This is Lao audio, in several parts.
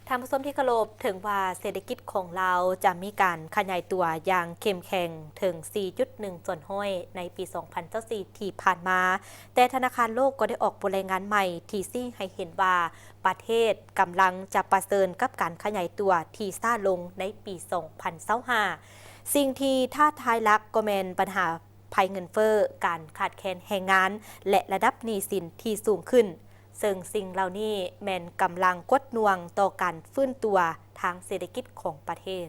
ທ່ານຜູ້ຊົມທີ່ເຄົາລົບ, ເຖິງວ່າເສດຖະກິດຂອງລາວຈະມີການຂະຫຍາຍຕົວຢ່າງເຂັ້ມແຂງເຖິງ ສີ່ຈຸດໜຶ່ງສ່ວນຮ້ອຍ ໃນປີ ສອງພັນຊາວສີ່ ທີ່ຜ່ານມາ, ແຕ່ທະນາຄານໂລກກໍໄດ້ອອກບົດລາຍງານໃໝ່ທີ່ຊີ້ໃຫ້ເຫັນວ່າ ປະເທດກຳລັງຈະປະເຊີນກັບການຂະຫຍາຍຕົວທີ່ຊ້າລົງໃນປີ ສອງພັນຊາວຫ້າ. ສິ່ງທີ່ທ້າທາຍຫຼັກກໍແມ່ນບັນຫາໄພເງິນເຟີ້, ການຂາດແຄນແຮງງານ ແລະ ລະດັບໜີ້ສິນທີ່ສູງຂຶ້ນ, ເຊິ່ງສິ່ງເຫຼົ່ານີ້ແມ່ນກຳລັງກົດໜ່ວງຕໍ່ການຟື້ນຕົວທາງເສດຖະກິດຂອງປະເທດ.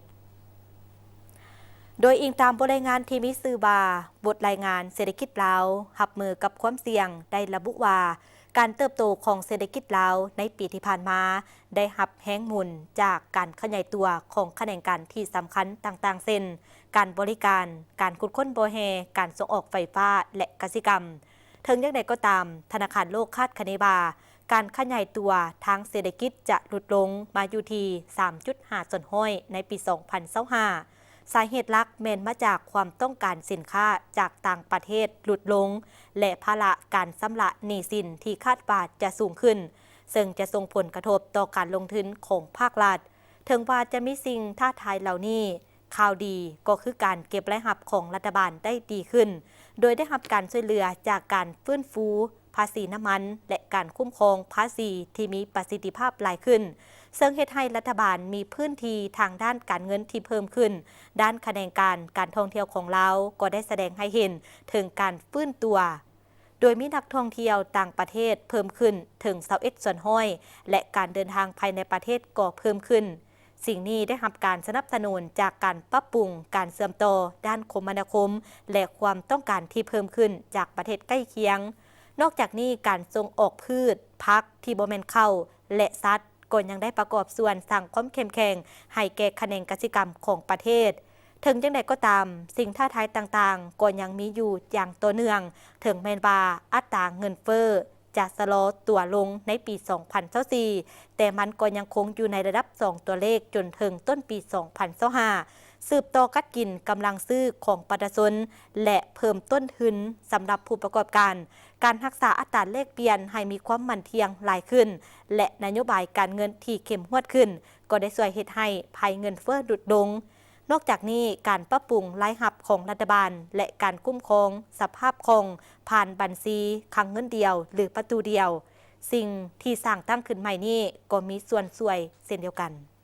ໂດຍອີງຕາມບົດລາຍງານທີ່ມີຊື່ວ່າ ບົດລາຍງານເສດຖະກິດລາວ ຮັບມືກັບຄວາມສ່ຽງ ໄດ້ລະບຸວ່າ ການເຕີບໂຕຂອງເສດຖະກິດລາວໃນປີທີ່ຜ່ານມາ ໄດ້ຮັບແຮງໜູນຈາກການຂະຫຍາຍຕົວຂອງຂະແໜງການທີ່ສຳຄັນຕ່າງໆ ເຊັ່ນ ການບໍລິການ, ການຂຸດຄົ້ນບໍ່ແຮ່, ການສົ່ງອອກໄຟຟ້າ ແລະ ກະສິກຳ. ເຖິງຢ່າງໃດກໍຕາມ, ທະນາຄານໂລກຄາດຄະເນວ່າ ການຂະຫຍາຍຕົວທາງເສດຖະກິດຈະຫຼຸດລົງມາຢູ່ທີ່ ສາມຈຸດຫ້າສ່ວນຮ້ອຍ ໃນປີ ສອງພັນຊາວຫ້າ. ສາເຫດຫຼັກແມ່ນມາຈາກຄວາມຕ້ອງການສິນຄ້າຈາກຕ່າງປະເທດຫຼຸດລົງ ແລະ ພາລະການຊຳລະໜີ້ສິນທີ່ຄາດວ່າຈະສູງຂຶ້ນ, ເຊິ່ງຈະສົ່ງຜົນກະທົບຕໍ່ການລົງທຶນຂອງພາກລັດ. ເຖິງວ່າຈະມີສິ່ງທ້າທາຍເຫຼົ່ານີ້, ຂ່າວດີກໍຄືການເກັບລາຍຮັບຂອງລັດຖະບານໄດ້ດີຂຶ້ນ, ໂດຍໄດ້ຮັບການຊ່ວຍເຫຼືອຈາກການຟື້ນຟູພາສີນ້ຳມັນ ແລະ ການຄຸ້ມຄອງພາສີທີ່ມີປະສິດທິພາບຫຼາຍຂຶ້ນ, ເຊິ່ງເຮັດໃຫ້ລັດຖະບານມີພື້ນທີ່ທາງດ້ານການເງິນທີ່ເພີ່ມຂຶ້ນ. ດ້ານຂະແໜງການການທ່ອງທ່ຽວຂອງລາວກໍໄດ້ສະແດງໃຫ້ເຫັນເຖິງການຟື້ນຕົວ, ໂດຍມີນັກທ່ອງທ່ຽວຕ່າງປະເທດເພີ່ມຂຶ້ນເຖິງ ຊາວເອັດສ່ວນຮ້ອຍ ແລະ ການເດີນທາງພາຍໃນປະເທດກໍເພີ່ມຂຶ້ນ. ສິ່ງນີ້ໄດ້ຮັບການສະໜັບສະໜູນຈາກການປັບປຸງການເຊື່ອມຕໍ່ດ້ານຄົມມະນາຄົມ ແລະ ຄວາມຕ້ອງການທີ່ເພີ່ມຂຶ້ນຈາກປະເທດໃກ້ຄຽງ. ນອກຈາກນີ້, ການສົ່ງອອກພືດ, ຜັກທີ່ບໍ່ແມ່ນເຂົ້າ ແລະ ສັດ ກໍຍັງໄດ້ປະກອບສ່ວນສ້າງຄວາມເຂັ້ມແຂງໃຫ້ແກ່ຂະແໜງກະສິກຳຂອງປະເທດ. ເຖິງຢ່າງໃດກໍຕາມ, ສິ່ງທ້າທາຍຕ່າງໆກໍຍັງມີຢູ່ຢ່າງຕໍ່ເນື່ອງ, ເຖິງແມ່ນວ່າອັດຕາເງິນເຟີ້ຈະຊະລໍຕົວລົງໃນປີ ສອງພັນຊາວສີ່, ແຕ່ມັນກໍຍັງຄົງຢູ່ໃນລະດັບສອງຕົວເລກຈົນເຖິງຕົ້ນປີ ສອງພັນຊາວຫ້າ, ສືບຕໍ່ກັດກິນກຳລັງຊື້ຂອງປະຊາຊົນ ແລະ ເພີ່ມຕົ້ນທຶນສຳລັບຜູ້ປະກອບການ, ການຮັກສາອັດຕາແລກປ່ຽນໃຫ້ມີຄວາມໝັ້ນທ່ຽງຫຼາຍຂຶ້ນ ແລະ ນະໂຍບາຍການເງິນທີ່ເຂັ້ມງວດຂຶ້ນ ກໍໄດ້ຊ່ວຍເຮັດໃຫ້ໄພເງິນເຟີ້ຫຼຸດລົງ. ນອກຈາກນີ້, ການປັບປຸງລາຍຮັບຂອງລັດຖະບານ ແລະ ການຄຸ້ມຄອງສະພາບຄ່ອງຜ່ານບັນຊີຄັງເງິນດຽວ ຫຼື ປະຕູດຽວ, ສິ່ງທີ່ສ້າງຕັ້ງຂຶ້ນໃໝ່ນີ້ກໍມີສ່ວນຊ່ວຍເຊັ່ນດຽວກັນ.